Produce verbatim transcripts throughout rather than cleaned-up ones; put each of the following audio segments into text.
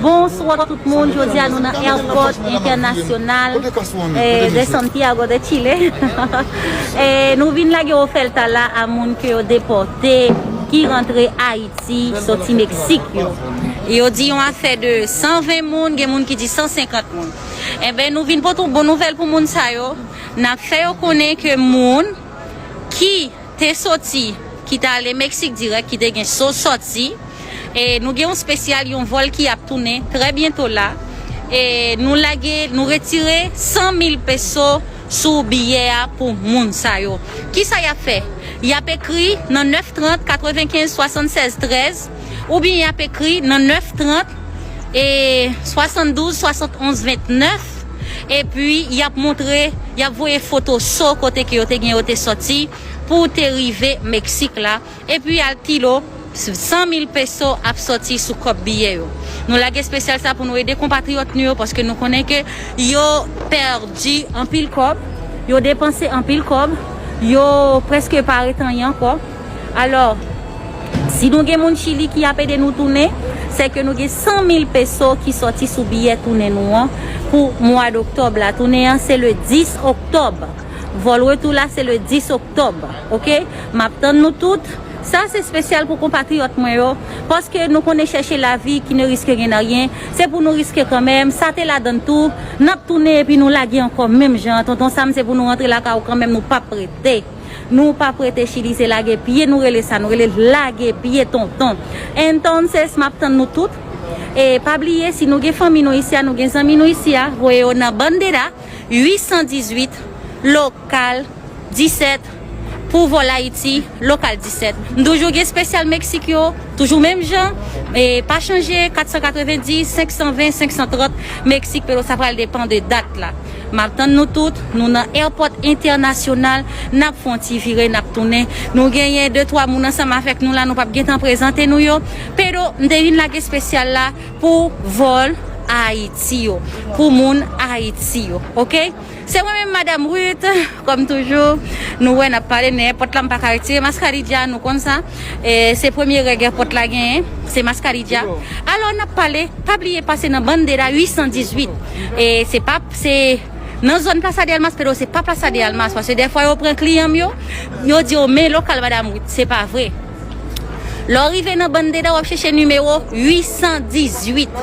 Bonswa tout moun, jodi a nou nan airport entènasyonal, eh, de Santiago de Chile. Eh, nou vin lage oferta la a moun ke yo depòte, ki rantre Ayiti, soti Meksik yo. Yo di yon afè de san ven moun, gen moun ki di san senkant moun. Enben, nou vin pote yon bon nouvèl pou moun sa yo. N ap fè yo konnen ke moun ki te soti, ki t ale Meksik dirèk, ki te gen so sòti. E nou gen yon spesyal, yon vòl ki ap tounen trè byento la. E nou lage, nou retire san mil peso sou biyè a pou moun sa yo. Kisa y ap fè? Y ap ekri nan nèf trant katrevenkenz swasannsèz trèz, oubyen y ap ekri nan nèf trant e swasanndouz swasantonz ventnèf, epi y ap montre, y ap voye foto so kote ke yo te gen, yo te sòti pou te rive Meksik la. Epi al pilo, san mil peso ap sòti sou kòb biyè yo. Nou lage espesyal sa pou nou ede konpatriyòt nou yo, paske nou konnen ke yo pèdi anpil kòb, yo depanse anpil kòb, yo prèske pa ret anyen ankò. Alò, si nou gen moun Chili ki ap ede nou tounen, se ke nou gen san mil peso ki sòti sou biyè tounen nou an pou mwa doktòb la. Tounen an se le dis oktòb. Vòl retou la se le dis oktòb, oke? M ap tann nou tout. Sa se espesyal pou konpatriyòt mwen yo, paske nou konnen chèche lavi ki ne riske rien à rien, se pou nou riske kanmenm, sa te ladann tou, n ap tounen epi nou lage ankò menm jan, tonton Sam, se pou nou rantre lakay ou kanmenm, nou p ap rete. Nou p ap rete Chili, se lage pye nou rele sa, nou rele lage pye tonton. Entonces, m ap tann nou tout. E pa bliye, si nou gen fanmi nou isi a, nou gen zanmi nou isi a, voye yo nan Bandera uit san dizuit, lokal disèt, pou vòl Ayiti, lokal disèt. M toujou gen espesyal Meksik yo, toujou menm jan, e pa chanje, kat san katrevendis, senk san ven, senk san trant, Meksik, pero sa pral depann de dat la. M ap tann nou tout, nou nan èpòt entènasyonal, n ap fè yon ti vire, n ap tounen. Nou genyen de twa moun ansanm avèk nou la, nou p ap gentan prezante nou yo. Pero, m te vin lage espesyal la pou vòl Ayiti yo, pou moun Ayiti yo, oke? Se mwen menm, Madam Ruth, kòm toujou, nou wè n ap pale nan èpòt la, m pa ka retire mascarilla, nou konn sa. E, se premye règ èpòt la genyen, se mascarilla. Alò, n ap pale, pa bliye pase nan Bandera uit san dizuit. E se pa, se nan zòn Plaza de Almas, pero se pa Plaza de Almas, paske dèfwa yo pran kliyan m yo, yo di yo, men lokal Madam Ruth, se pa vre. Lè w rive nan Bandera, w ap chèche nimewo uit san dizuit.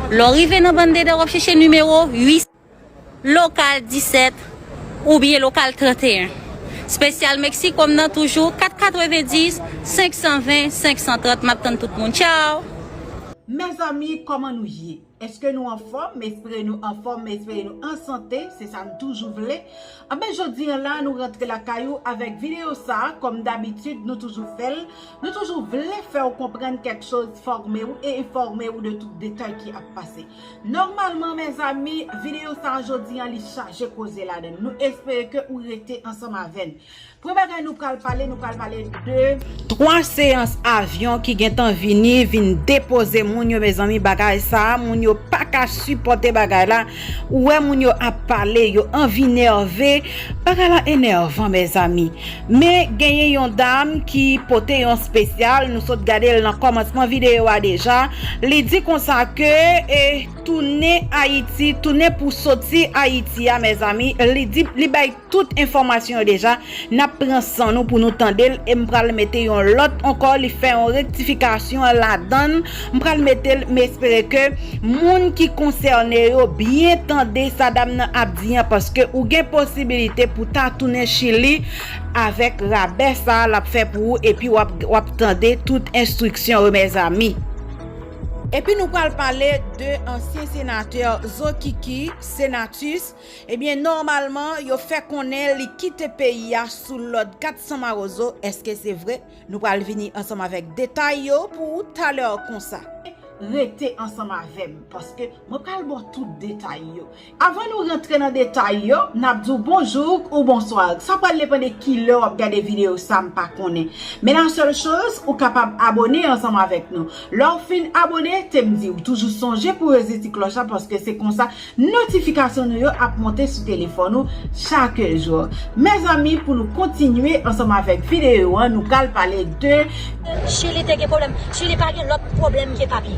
Lè w rive nan Bandera, w ap chèche nimewo uit, lokal disèt oubyen lokal tranteyen. Espesyal Meksik, kòm nan toujou, kat katrevendis, senk san ven, senk san trant. M ap tann tout moun. Tchaw! Mezanmi, kòman nou ye? Èske nou anfòm? M espere nou anfòm, m espere nou an sante, se sa n toujou vle. Anben, jodi a la, nou rantre lakay ou avèk videyo sa a, kòm dabitid, nou toujou fè l. Nou toujou vle fè w konprann kèk choz, fòme w e enfòme w de tout detay ki ap pase. Nòmalman, mezanmi, videyo sa a jodi a, li chaje koze ladan l. Nou espere ke ou rete ansanm avè n. Premye bagay nou pral pale, nou pral pale de twa seyans avyon ki gentan vini, vin depoze moun yo, mezanmi, bagay sa a, moun yo pa ka sipòte bagay la. Ou wè moun yo ap pale, yo anvi nève. Bagay la enèvan, mezanmi. Men genyen yon dam ki pote yon espesyal, nou sot gade l nan kòmansman videyo a deja. Li di konsa ke, e, tounen Ayiti, tounen pou soti Ayiti a, mezanmi, li di, li bay tout enfòmasyon yo deja. N ap pran san nou pou nou tande l, e m pral mete yon lòt ankò, li fè yon rektifikasyon ladan l. M pral mete l, m espere ke moun ki konsène yo byen tande sa dam nan ap di an, paske ou gen posibilite pou ta tounen Chili avèk rabè sa l ap fè pou ou, epi w ap, w ap tande tout enstriksyon yo, mezanmi. Epi nou pral pale de ansyen senatè Zokiki Senatus. Ebyen, nòmalman, yo fè konnen li kite peyi a sou lòd Kat San Mawozo. Èske se vre? Nou pral vini ansanm avèk detay yo pou ou talè konsa. Rete ansanm avè m, paske mwen pral ba w tout detay yo. Avan nou rantre nan detay yo, n ap di w bonjou ou bonswa. Sa pral depann de kilè w ap gade videyo sa, m pa konnen. Men la sèl choz, ou kapab abone ansanm avèk nou. Lè w fin abone, te m di w toujou sonje pou rezi ti klòch la, paske se konsa notifikasyon nou yo ap monte sou telefòn ou chak jou. Mezanmi, pou nou kontinye ansanm avèk videyo an, nou pral pale de Chili te gen pwoblèm. Chili pa gen lòt pwoblèm ke papye.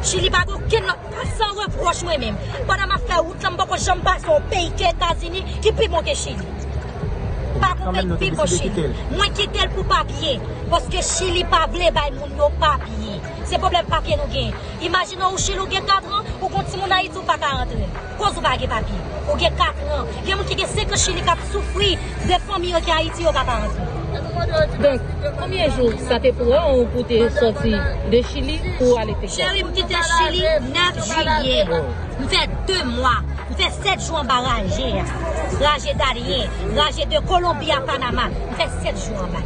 Chili pa gen okenn lòt, pa san repwòch mwen menm. Pandan m ap fè wout lan, m poko janm pase yon peyi ke Etazini ki pi bon ke Chili. Pa gen yon peyi ki pi bon Chili. Mwen kite l pou papye, paske Chili pa vle bay moun yo papye. Se pwoblèm papye nou gen. Imajine w Chili, ou gen katran, ou gon timoun Ayiti, ou pa ka rantre. Koz ou pa gen papye. Ou gen katran. Gen moun ki gen senk an Chili k ap soufri de fanmi yo ki Ayiti, yo pa ka rantre. Donk, konbyen jou sa te pran ou pou te sòti de Chili pou ale Texas? Cheri, m kite Chili nèf jiyè. M fè de mwa. M fè sèt jou anba raje a. Raje Darien, raje de Kolonbi a Panama. M fè sèt jou anba.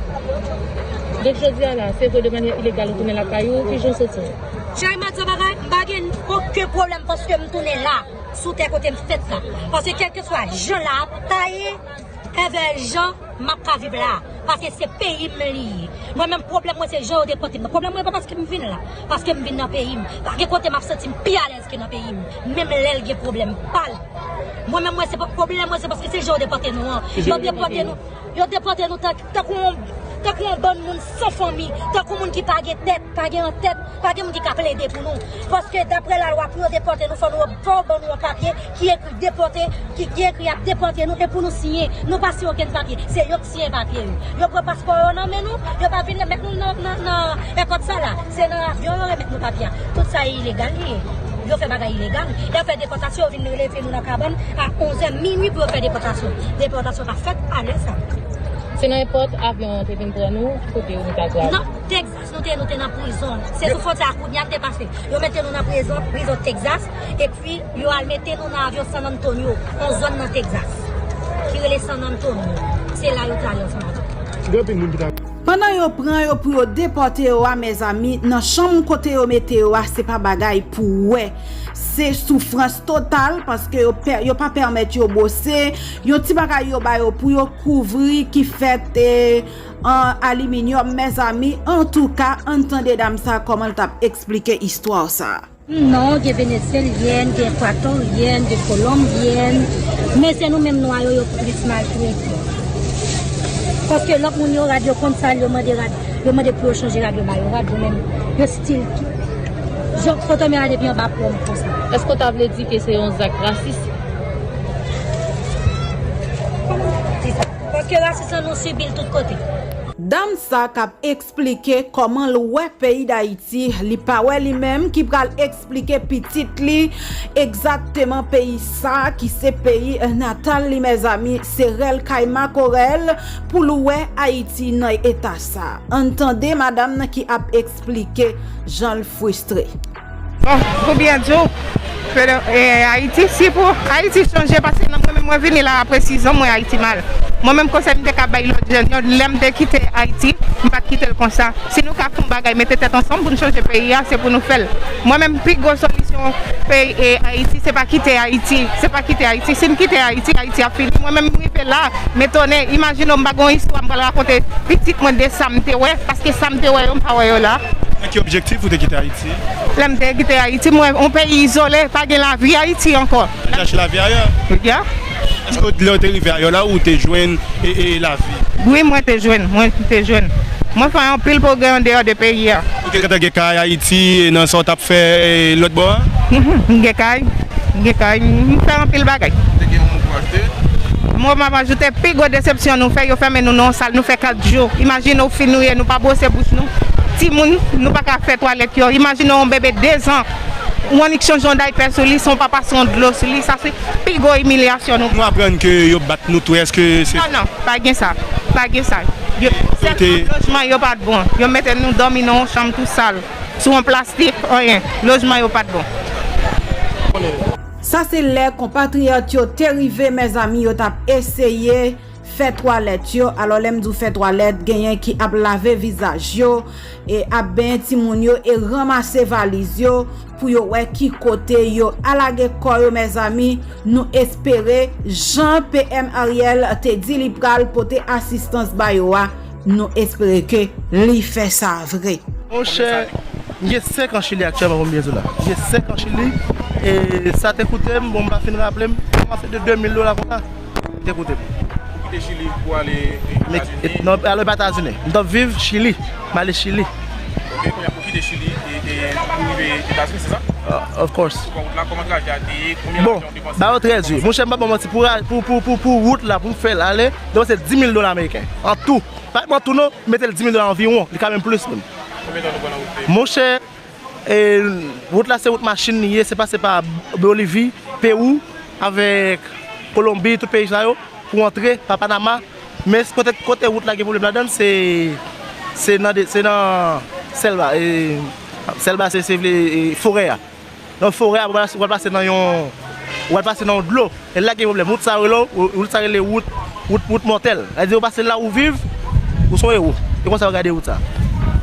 Donk, jodi a la, se vre de manyè ilegal ou tounen lakay ou, kijan w santi w? Cheri, m ap di w bagay, m pa gen okenn pwoblèm paske m tounen la, sou tè kote m fèt la. Paske kèlkeswa jan la ap taye, envè jan m ap ka viv la. Paske se peyi m li ye. Mwen menm, pwoblèm mwen se jan yo depòte m. Pwoblèm mwen pa paske m vin la, paske m vin nan peyi m. Pa gen kote m ap santi m pi alèz ke nan peyi m. Menm lè l gen pwoblèm pa l. Mwen menm, mwen se pa, pwoblèm mwen se paske se jan yo depòte nou an. Yo depòte nou, yo depòte nou tan- tankou yon, tankou yon bann moun san fanmi, tankou moun ki pa gen tèt, pa gen antèt, pa gen moun ki ka plede pou nou. Paske daprè lalwa, pou yo depòte nou, fò nou, fò yo ban nou yon papye ki ekri depòte, ki, ki ekri y ap depòte nou, e pou nou siyen. Nou pa siyen okenn papye. Se yo k siyen papye yo. Yo pran paspò yo nan men nou, yo pa vin remèt nou nan, nan, nan èpòt sa la. Se nan avyon yo remèt nou papye a. Tout sa e ilegal li ye. Yo fè bagay ilegal. Lè yo fè depòtasyon, yo vin rele nou nan kabann a onz è minui pou yo fè depòtasyon. Depòtasyon pa fèt a lè sa. Se nan èpòt avyon an te vin pran nou, ki kote nou t al travay? Nan Texas nou te ye, nou te nan prizon. Se sou fwontyè a kounye a n te pase. Yo mete nou nan prizon, prizon Texas, epi yo al mete nou nan avyon San Antonio, yon zòn nan Texas, ki rele San Antonio. Se la yo te ale ansanm avèk nou. Gen anpil moun ki ta Pandan yo pran yo pou yo depòte yo a, mezanmi, nan chanm kote yo mete yo a, se pa bagay pou wè. Se soufrans total, paske yo pè-, yo pa pèmèt yo bwose, yon ti bagay yo ba yo pou yo kouvri ki fèt, e, an aliminyòm, mezanmi. Antouka, ann tande dam sa kòman l t ap eksplike istwa sa. Non, gen venezyelyèn, gen ekwatoryen, gen kolonbyèn, men se nou menm nwa yo, yo plis maltrete. Paske lòt moun yo, rad yo konn sal, yo mande rad, yo mande pou yo chanje rad yo ba yo, rad yo menm, yo still, jan foto m yo a depi anba pwòm konsa. Èske w ta vle di ke se yon zak rasis? Paske rasis lan nou sibi l tout kote. Dam sa k ap eksplike kòman l wè peyi Dayiti, li pa wè li menm ki pral eksplike pitit li egzakteman peyi sa ki se peyi natal li, mezanmi, se rèl kay makorèl pou l wè Ayiti nan eta sa. Ann tande madanm nan ki ap eksplike jan l fristre. Bon, pou byen di w, ke, e, Ayiti, si pou Ayiti chanje, paske nan mwen menm, mwen vini la apre sis zan, mwen Ayiti mal. Mwen menm, konsèy m te ka bay lòt jèn yo, lè m te kite Ayiti, m pa t kite l konsa. Si nou ka fè yon bagay, mete tèt ansanm pou n chanje peyi a, se pou nou fè l. Mwen menm, pi gwo solisyon peyi, e, Ayiti, se pa kite Ayiti, se pa kite Ayiti. Si n kite Ayiti, Ayiti ap fini. Mwen menm, m rive la, m etone. Imajine w, m pa gen yon istwa m pral rakonte pitit mwen de sa m te wè, paske sa m te wè yo, m pa wè yo la. Nan ki objektif ou te kite Ayiti? Lè m te kite Ayiti, m wè yon peyi izole, pa gen lavi Ayiti ankò. Ou te chache lavi ayè? Ya. Èske lè w te rive ayè la, ou te jwenn, e, e, lavi? Wi, mwen te jwenn, mwen te jwenn. Mwen fè anpil pwogrè andeyò de peyi a. Ou te gentan gen kay Ayiti, e, nan sa w t ap fè, e, lòt bò a? Mhm, m gen kay, m gen kay, m fè anpil bagay. Ou te gen yon moun pou achte? Mwen, m ap ajoute, pi gwo desepsyon nou fè, yo fèmen nou nan yon sal, nou fè kat jou. Imajine w, fi nou ye, nou pa bwose bouch nou. Timoun, nou pa ka fè twalèt yo. Imajine w, yon bebe de zan, ou annik chanje yon daypè sou li, san w pa pase yon dlo sou li. Sa se pi gwo imilyasyon nou. Nou aprann ke yo bat nou tou, èske se... Non, non, pa gen sa. Pa gen sa. Yo, sèlman lojman yo pa t bon. Yo mete nou dòmi nan yon chanm tou sal, sou yon plastik, anyen. Lojman yo pa t bon. Sa se lè konpatriyòt yo te rive, mezanmi, yo t ap eseye fè twalèt yo. Alò, lè m di w fè twalèt, genyen ki ap lave vizaj yo, e ap benyen timoun yo, e ranmase valiz yo pou yo wè ki kote yo alage kò yo, mezanmi. Nou espere, jan P M Ariel te di li pral pote asistans ba yo a, nou espere ke li fè sa vre. Monchè, m gen senk an Chili aktyèlman, pou m byen di w la. M gen senk an Chili, e sa te koute m, bon, m pa fin raple m, kòmanse de de mil dola konsa, te koute m. Ou kite Chili pou ale, e, Etazini? Non, ale pa Etazini. M t ap viv Chili, m ale Chili. Ok, kounye a pou kite Chili, e, e, Pou rive Etazini, se sa? Uh, of course. Pou wout la, kòman trajè a te ye? Konbyen Bon, lajan ou depanse? Ba yo trè di. Monchè, m pa bon manti. Pou, ra- pou, pou, pou, pou wout la, pou m fè l ale, depanse dis mil dola ameriken. An tou. Pa an tou non, mete l dis mil dola anviwon. Li ka menm plis menm. Konbyen tan nou pran nan wout? Monchè, e, wout la se wout machin li ye, se pase pa Bolivi, Pewou, avèk Kolonbi, tout peyi sa yo, pou antre pa Panama. Men kote, kote wout la gen pwoblèm ladan l, se, se nan, de- se nan Sèlba, e, Sèlba se, se vle, e, forè a. Nan forè a, w al pase nan yon, w al pase nan yon dlo. E la gen pwoblèm. Wout sa rele, wout sa rele wout, wout, wout mòtèl. Sa vle di ou pase la ou viv, ou se yon ewo. E konsa yo gade wout sa.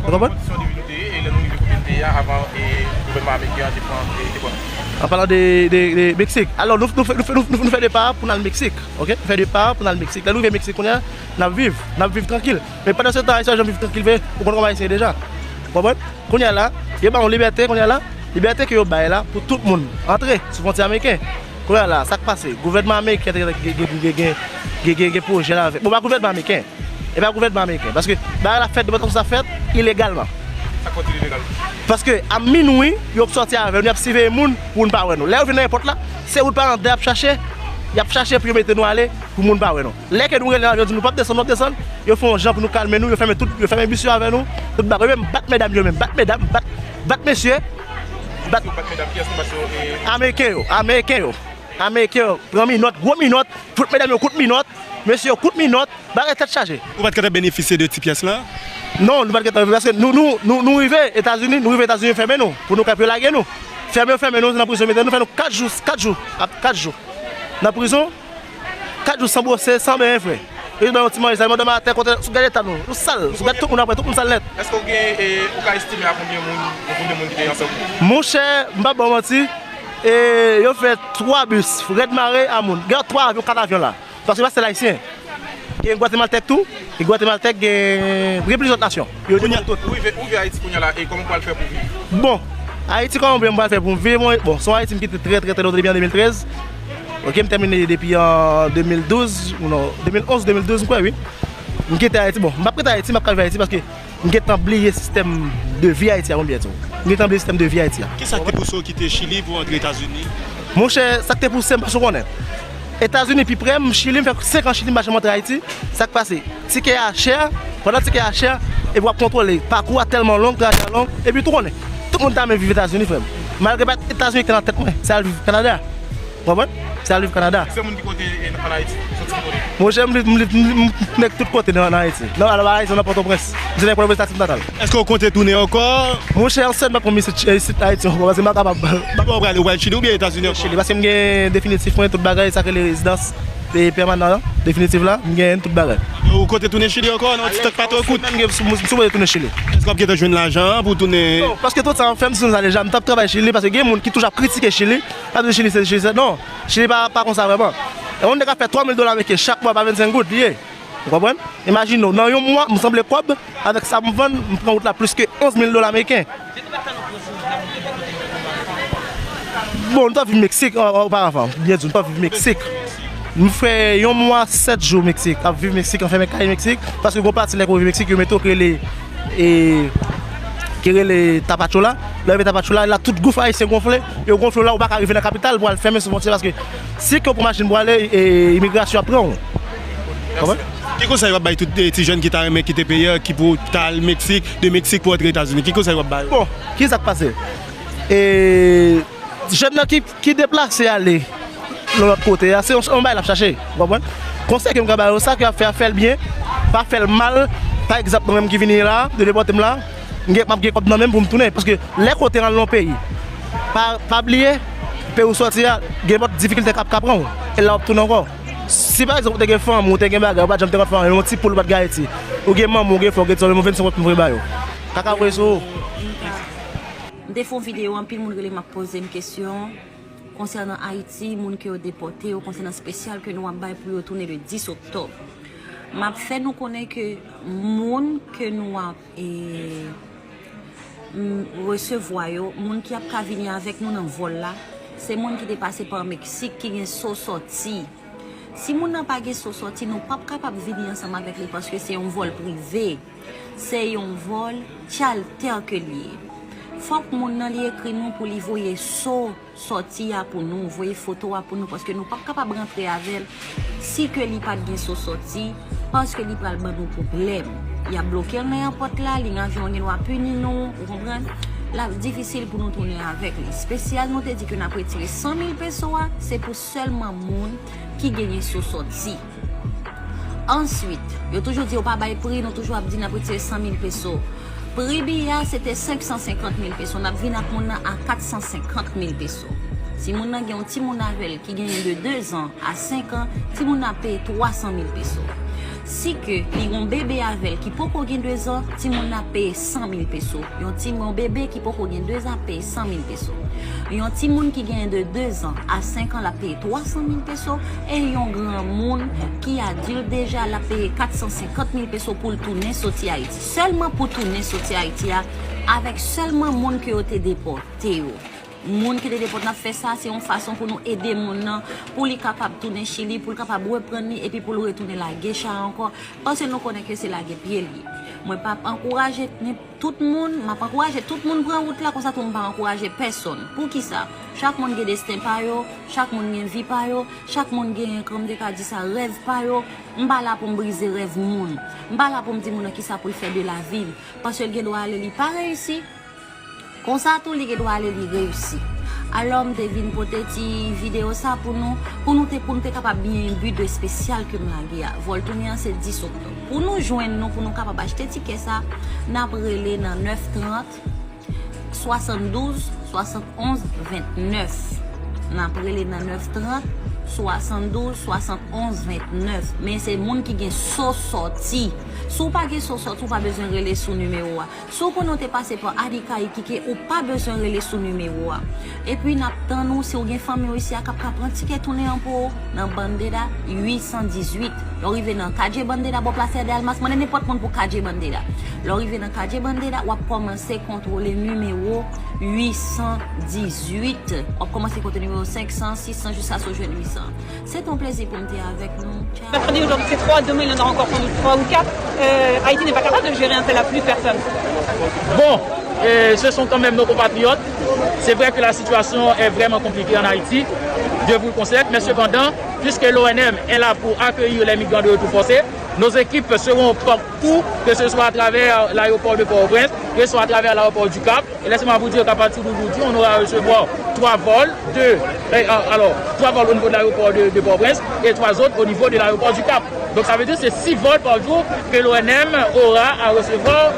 Ou konprann? Kondisyon de vi nou te ye, e lè nou rive kote nou te ye a, avan e gouvènman ameriken an te pran, e te pran. An palan de, de, de Meksik. Alò, nou, nou, fè- nou, nou, nou fè depa pou n al Meksik. Ok? Nou fè depa pou n al Meksik. Lè nou rive Meksik, kounye a, n ap viv. N ap viv trankil. Men pandan se tan, Ayisyen ap viv trankil vre. Ou konn kòman Ayisyen ye deja. Ou konprann? Kounye a la, yo ba yon libète, kounye a la, libète ke yo bay la pou tout moun antre sou fwontyè ameriken. Kounye a la, sa k pase? Gouvènman ameriken te gen, gen, gen, gen, gen, gen, gen pwojè la avèk. Bon, pa gouvènman ameriken. E pa gouvènman ameriken. Paske bagay la fèt, depi sa fèt, ilegalman. Sa k fè w di l ilegal? Paske a minwi, yo sòti avè nou, y ap siveye moun pou n pa wè nou. Lè yo vin nan èpòt la, se wout Palanda y ap chache, y ap chache pou yo mete nou ale, pou moun pa wè nou. Lè ke nou rele avyon, di nou p ap desann, nou p ap desann, yo fè yon jan pou nou kalme nou, yo fèmen tout, yo fèmen bis yo avè nou, tout bagay. Yo menm bat medam yo menm, bat medam, bat, bat mesye, bat. Bat medam, kiyès ki bat yo? E Ameriken yo, Ameriken yo, Ameriken yo, pran minòt, gwo minòt, fout medam yo kout minòt, mesye yo kout minòt, bagay tèt chaje. Ou pa t gentan benefisye de ti pyès la? Non, nou pa t gentan, paske nou, nou, nou, nou rive Etazini, nou rive Etazini, yo fèmen nou, pou nou ka pou yo lage nou. Fèmen yo, fèmen nou, nan prizon, mete nou, fè nou kat jou, kat jou, ap kat jou. Nan prizon, kat jou san bwose, san benyen, frè. Yo jis ba yon ti manje, sa, madanm atè, kote, sou gade eta nou, nou sal, sou gade tout moun apre, tout moun sal nèt. Èske w gen, e, ou ka estime a konbyen moun, yon konbyen moun ki te ansanm? Monchè, m pa ba w manti, e, yo fè twa bis, rèd mare a moun. Gen twa avyon, kat avyon la. Paske pa sèl Ayisyen. Gen Gwatemaltèk tou, gen Gwatemaltèk, gen, gen plizyè lòt nasyon. Yo depòte tout. Ou rive, ou rive Ayiti kounye a la, e kòman w pral fè pou viv? Bon, Ayiti kòman mwen pral fè pou m viv, mwen, bon, se yon Ayiti m kite trè, trè, trè lontan depi an de mil trèz. Ok, m tèmine depi an de mil douz, ou non, de mil onz, de mil douz, m kwè, wi. M kite Ayiti, bon, m p ap kite Ayiti, m ap ka viv Ayiti paske m gentan bliye sistèm de vi Ayiti a, mwen byen di w. M gentan bliye sistèm de vi Ayiti a. Kisa ki te pouse w kite Chili pou w antre Etazini? Monchè, sa k te pouse m, paske w konnen. Etazini pi pre m, Chili, m fè senk an Chili, m pa janm antre Ayiti. Sa k pase? Tikè a chè, pandan tikè a chè, epi w ap kontwole. Pakou a tèlman long, trajè a long, epi tou konnen. Tout moun ta renmen viv Etazini, frè m. Malgre pa t Etazini ki te nan tèt mwen, se al viv Kanada. Ou konprann? Se al viv Kanada. Se moun ki kote, e, ann Ayiti? Soti ki kote? Monchè, m, m, m, m, m nèg tout kote nan, nan Ayiti. Non, alò, Ayiti, nan Pòtoprens. M se nèg Pòtoprens, Tactic Natal. Èske w konte tounen ankò? Monchè, an sèl m pa konn isit, isit Ayiti ankò, paske m pa kapab. Ou pral, ou pral Chili oubyen Etazini ankò? Chili, paske m gen definitif mwen, tout bagay, sa k rele rezidans e pèmanan an, definitif la, m gen tout bagay. Ou konte tounen Chili ankò nan yon ti tan k pa twò kout? Mwen, m gen sou, sou mwen tounen Chili. Èske w ap gentan jwenn lajan pou w tounen? Non, paske tout sa, m fè m sou sa deja, m t ap travay Chili, paske gen moun ki toujou ap kritike Chili, ap di Chili se, Chili se, non, Chili pa, pa konsa vrèman. E yon nèg ap fè twa mil dola ameriken chak mwa pa vennsenk goud, li ye. Ou konprann? Imajine w, nan yon mwa, m sanble kòb, avèk sa m vann, m pran wout la plis ke onz mil dola ameriken. Bon, nou t ap viv Meksik, o-, oparavan, byen di, nou t ap viv Meksik. M fè yon mwa, sèt jou Meksik, ap viv Meksik, anfèmen kay Meksik, paske gon pati lè ke w rive Meksik, yo mete w ki rele, e, ki rele Tapachula. Lè w rive Tapachula, la tout gouf ayisyen gonfle, yo gonfle w la, ou pa ka rive nan kapital pou al fèmen sou fwontyè, paske si ke w pran machin pou ale, e, imigrasyon ap pran w. Konprann? Ki konsèy w ap bay tout, e, ti jèn ki ta renmen kite peyi a, ki pou ta al Meksik, de Meksik pou antre Etazini? Ki konsèy w ap ba yo? Bon, ki sa k pase? E, jèn nan ki, ki deplase ale nan lòt kote a, se yon, yon bagay l ap chache, ou konprann? Konsèy ke m ka ba yo, sa ke y ap fè a, fè l byen, pa fè l mal. Pa egzanp, mwen menm ki vini la, yo depòte m la, m gen, m ap gen kòb nan men m pou m tounen, paske lè ke w te al nan yon peyi, pa, pa bliye, peyi w sòti a, gen lòt difikilte k ap ka pran w, e la w ap tounen ankò. Si pa egzanp ou te gen fanmi, ou te gen bagay, ou pa t janm te konn fanmi, yon ti poul ou pa t gen Ayiti, ou gen manman, ou gen frè, ou gen ti sè, ou gen vennsenk goud pou voye ba yo. Kaka voye sou ou. M te fè yon videyo, anpil moun rele m ap poze m kesyon konsènan Ayiti, moun ke yo depòte yo, konsènan espesyal ke nou ap bay pou yo tounen le dis oktòb. M ap fè nou konnen ke moun ke nou ap, e, m, resevwa yo, moun ki ap ka vini avèk nou nan vòl la, se moun ki te pase pa Meksik, ki gen so sòti. Si moun nan pa gen so sòti, nou p ap kapab vini ansanm avèk li paske se yon vòl prive. Se yon vòl tchaltè ke l ye. Fòk moun nan li ekri nou pou li voye so sòti a pou nou, voye foto a pou nou, paske nou p ap kapab rantre avè l si ke li pa t gen so sòti, paske li pral ban nou pwoblèm. Y ap bloke l nan èpòt la, li gen avyon gen dwa pini nou, ou konprann? L ap difisil pou nou tounen avèk li. Espesyal nou te di ke n ap retire san mil peso a, se pou sèlman moun ki genyen so sòti. Answit, yo toujou di yo pa bay pri, nou toujou ap di n ap retire san mil peso. Pri biyè a se te senk san senkant mil peso, n ap vin ak moun nan a kat san senkant mil peso. Si moun nan gen yon timoun avè l ki genyen de de zan a senk an, timoun nan ap peye twa san mil peso. Si ke li gen yon bebe avè l ki poko gen de zan, timoun nan ap peye san mil peso. Yon timoun, yon bebe ki poko gen de zan ap peye san mil peso. Yon timoun ki genyen de de zan a senk an, l ap peye twa san mil peso. E yon granmoun ki adilt deja, l ap peye kat san senkant mil peso pou l tounen soti Ayiti. Sèlman pou tounen soti Ayiti a, avèk sèlman moun ke yo te depòte yo. Moun ki te depòte, n ap fè sa, se yon fason pou nou ede moun nan, pou li kapab tounen Chili, pou l kapab reprann li, epi pou l retounen lage cha a ankò. Paske nou konnen ke se lage pye l ye. Mwen p ap ankouraje nenp-, tout moun, m ap ankouraje tout moun pran wout la, konsa tou m pa ankouraje pèsonn. Poukisa? Chak moun gen desten pa yo, chak moun gen vi pa yo, chak moun gen, kòm m te ka di sa, rèv pa yo. M pa la pou m brize rèv moun. M pa la pou m di moun nan kisa pou l fè de lavi l. Paske l gen dwa ale li pa reyisi. Konsa tou, li gen dwa ale li reyisi. Alò, m te vin pote ti videyo sa pou nou, pou nou te, pou nou te kapab byen imbi de espesyal ke m lage a. Vòl tounen an se dis oktòb. Pou nou jwenn nou, pou nou kapab achte tikè sa, n ap rele nan nèf trant, swasanndouz, swasannonz, vennèf. N ap rele nan nèf trant, swasanndouz, swasannonz, vennèf. Men se moun ki gen so sòti. Si w pa gen so sòti, ou pa bezwen rele sou nimewo a. Si w konnen w te pase pa Adikaiki ke ou pa bezwen rele sou nimewo a. Epi n ap tann ou, si w gen fanmi w isi a k ap ka pran tikè tounen an pou ou, nan Bandera uit san dizuit. Lè w rive nan Calle Bandera, bò Plaza de Almas, mande nenpòt moun pou Calle Bandera. Lè w rive nan Calle Bandera, w ap kòmanse kontwole nimewo uit san dizuit. W ap kòmanse kontwole nimewo senk san, sis san, jiskaske w jwenn uit san. Se te yon plezi pou m te avèk nou. Tchaw. Mercredi, aujourd'hui, c'est trois, demain, il y en aura encore sans doute trois ou quatre. Euh, Haïti n'est pas capable de gérer un tel afflux de personnes. Bon, euh, ce sont quand même nos compatriotes. C'est vrai que la situation est vraiment compliquée en Haïti, je vous le concède, mais cependant, puisque l'O N M est là pour accueillir les migrants de retour forcé, nos équipes seront au poste, que ce soit à travers l'aéroport de Port-au-Prince, que ce soit à travers l'aéroport du Cap, et laissez-moi vous dire qu'à partir d'aujourd'hui, on aura à recevoir trois vols, deux, euh, alors, trois vols au niveau de l'aéroport de, de Port-au-Prince et trois autres au niveau de l'aéroport du Cap. Donc ça veut dire que c'est six vols par jour que l'O N M aura à recevoir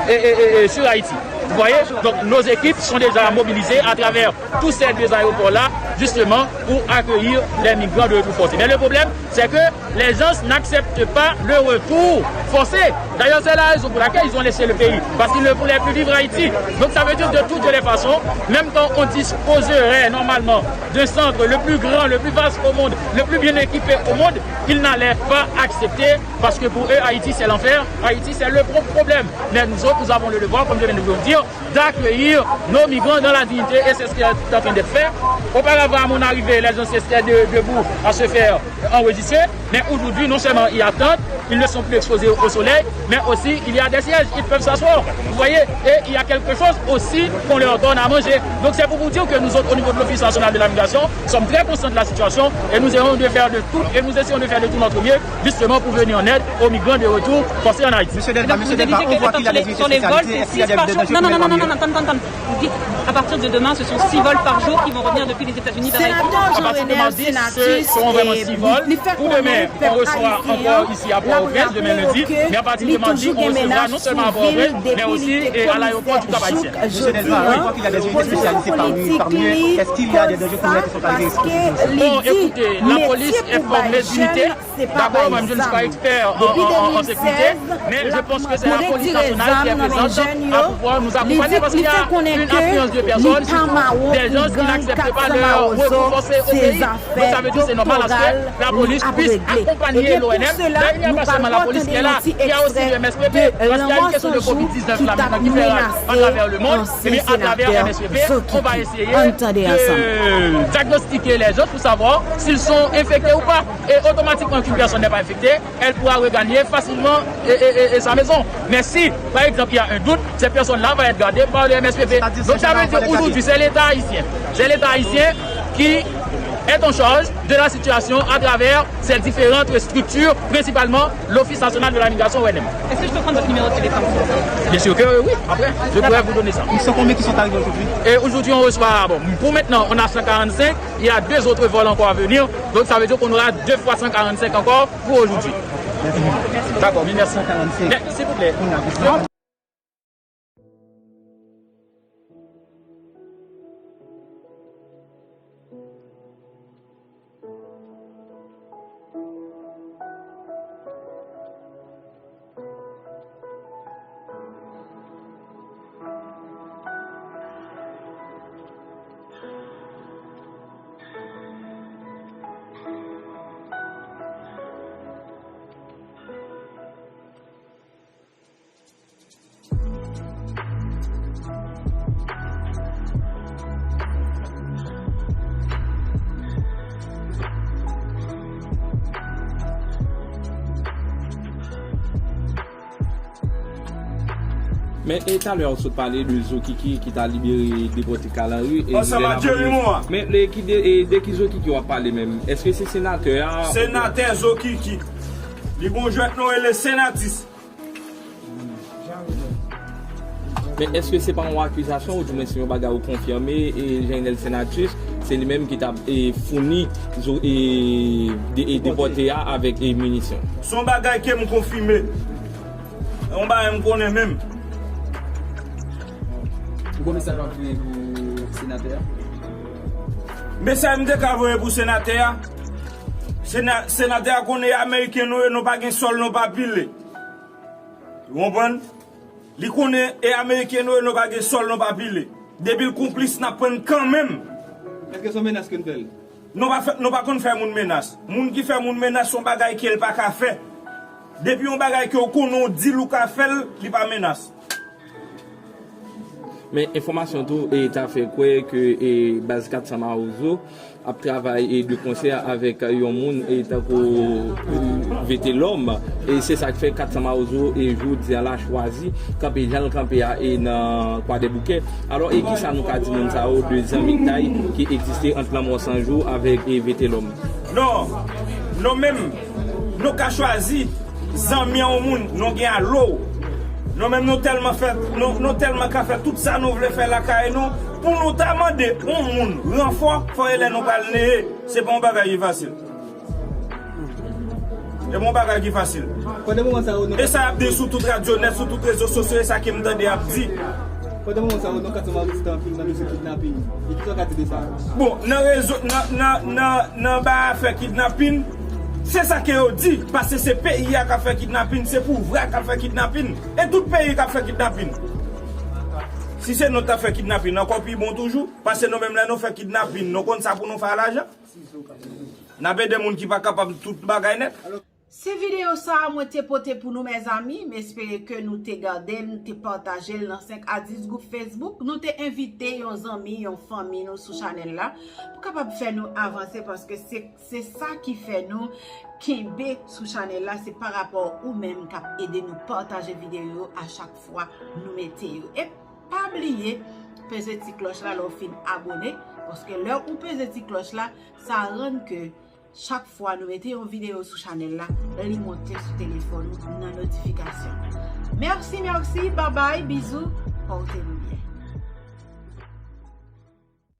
et, et, et, et sur Haïti. Vous voyez? Donc nos équipes sont déjà mobilisées à travers tous ces deux aéroports-là, justement pour accueillir les migrants de retour forcé. Mais le problème, c'est que les gens n'acceptent pas le retour forcé. D'ailleurs, c'est la raison pour laquelle ils ont laissé le pays, parce qu'ils ne voulaient plus vivre Haïti. Donc ça veut dire de toutes les façons, même quand on disposerait normalement d'un centre le plus grand, le plus vaste au monde, le plus bien équipé au monde, ils n'allaient pas accepter, parce que pour eux, Haïti, c'est l'enfer, Haïti, c'est le gros problème. Mais nous autres, nous avons le devoir, comme je viens de vous le dire, d'accueillir nos migrants dans la dignité, et c'est ce qui est en train d'être fait. Auparavant, à mon arrivée, les gens étaient de- debout à se faire enregistrer, mais aujourd'hui, non seulement ils attendent, ils ne sont plus exposés au soleil, mais aussi il y a des sièges, ils peuvent s'asseoir. Vous voyez, et il y a quelque chose aussi qu'on leur donne à manger. Donc c'est pour vous dire que nous autres, au niveau de l'Office national de la migration, sommes très conscients de la situation et nous essayons de faire de tout, et nous essayons de faire de tout notre mieux, justement pour venir en aide aux migrants de retour forcés en Haïti. Monsieur Delva, donc, Monsieur Delva, on voit qu'il y a des unités spécialisées. Est-ce qu'il y a des, des dangers pour les migrants? Non, non, non, non, non, non, attends, attends, attends. Vous dites, à partir de demain, ce sont six vols par jour qui vont revenir depuis les États-Unis vers Haïti. À partir de mardi, ce seront vraiment six vols. Pour demain, on reçoit encore ici à Port-au-Prince, demain lundi. Mais à partir de mardi, on recevra non seulement à Port-au-Prince, mais aussi, eh, à l'aéroport du Cap-Haïtien. Monsieur Delva, on voit qu'il y a des unités spécialisées parmi, parmi eux. Est-ce qu'il y a des dangers pour les migrants? Bon, écoutez, la police est formée d'unités. D'abord, moi-même, je ne suis pas expert en, en, en, en sécurité, mais je pense que c'est la police nationale qui est présente à pouvoir nous accompagner parce qu'il y a une affluence de personnes, surtout des gens qui n'acceptent pas leur Rekonpanse o peyi. Donk sa vle di se nòmal aske lapolis pwis akonpanye l'O N M. Dayè, il n'y a pas seulement la police qui est là, il y a aussi le M S P P, paske il y a une question de covid dix-neuf la maintenant qui fait rage à travers le monde. Eh bien, à travers M S P P, on va essayer de diagnostiquer les autres pour savoir s'ils sont infectés ou pas. Et automatiquement qu'une personne n'est pas infectée, elle pourra regagner facilement et, et, et, et sa maison. Mais si, par exemple, il y a un doute, cette personne-là va être gardée par le M S P P. Donc ça veut dire aujourd'hui, c'est l'État haïtien. C'est l'État haïtien qui est en charge de la situation à travers ces différentes structures, principalement l'Office national de la migration, O N M. Est-ce que je peux prendre votre numéro de téléphone, s'il vous plaît ? Bien sûr que oui, après, je pourrais vous donner ça. Ils sont combien qui sont arrivés aujourd'hui ? Et aujourd'hui, on reçoit, bon, pour maintenant, on a cent quarante-cinq, il y a deux autres vols encore à venir, donc ça veut dire qu'on aura deux fois cent quarante-cinq encore pour aujourd'hui. D'accord, mille merci. Cent quarante-cinq. Mais, s'il vous plaît. Men, e, talè w sot pale de Zokiki ki ta libere depòte Kalanri, e, ansanm ak Jerry Morin. Men, e, ki de, e, de ki Zokiki w ap pale menm? Èske se senatè a? Senatè Zokiki. Li gon jwèt nou rele Senatis. Men èske se pa yon akizasyon, oudimwen se yon bagay ou konfime, e Jeanel Senatus, se li menm ki t ap, e, founi zo-, e, de, e, depòte a avèk, e, minisyon? Se yon bagay ke m konfime. Se yon bagay m konnen menm. Ou gon mesaj w ap voye pou senatè a? Mesaj m te ka voye pou senatè a, sena-, senatè a konnen e ameriken nou ye, nou pa gen sòl, nou pa pile. Ou konprann? Li konnen e ameriken nou ye, nou pa gen sòl, nou pa pile. Depi l konplis, n ap pran l kanmenm. Èske se yon menas ke n fè l? Nou pa fè, nou pa konn fè moun menas. Moun ki fè moun menas, se yon bagay ke l pa ka fè. Depi yon bagay ke w konnen w di l ou ka fè l, li pa menas. Men enfòmasyon tou, e, ta fè kwè ke, e, baz kat san Mawozo ap travay, e, de konsè avèk yon moun, e, tankou, e, Vetelòm. E se sa k fè kat san Mawozo, e, jodi a la chwazi kanpe jan l kanpe a, e, nan Kwadèboukè. Alò, e kisa nou ka di moun sa yo de zanmitay ki egziste ant Lanmò San Jou avèk, e, Vetelòm? Non, nou menm, nou ka chwazi zanmi yon moun, nou gen alo. Nou menm nou tèlman fè, nou, nou tèlman ka fè tout sa nou vle fè lakay nou, pou nou ta mande yon moun ranfò, fò e lè nou pral neye. Se pa yon bagay ki fasil. Se pa yon bagay ki fasil. Pandan moman sa yo, nou... E sa y ap di sou tout radyo nèt, sou tout rezo sosyo, e sa ke m tande y ap di. Pandan moman sa yo, nou ka sanble reziste anpil nan dosye kidnapin. E kisa w ka di de sa? Bon, nan rezo, nan, nan, nan, nan ba afè kidnapin, se sa ke yo di, paske se peyi a k ap fè kidnapin, se pouvwa k ap fè kidnapin, e tout peyi k ap fè kidnapin. Si se nou t ap fè kidnapin, ankò pi bon toujou, paske nou menm lè nou fè kidnapin, nou konn sa pou nou fè a lajan. N ap ede moun ki pa kapab tout bagay nèt. Se videyo sa a mwen te pote pou nou, mezanmi. M espere ke nou te gade l, nou te pataje l nan senk a dis gwoup Facebook. Nou te envite yon zanmi, yon fanmi nou sou chanèl la, pou kapab fè nou avanse, paske se, se sa ki fè nou kenbe sou chanèl la, se pa rapò ou menm k ap ede nou pataje videyo yo a chak fwa nou mete yo. E pa bliye peze ti klòch la lè w fin abone, paske lè ou peze ti klòch la, sa rann ke chak fwa nou mete yon videyo sou chanèl la, li monte sou telefòn ou nan notifikasyon. Mèsi, mèsi, babay, bizou, pòte nou.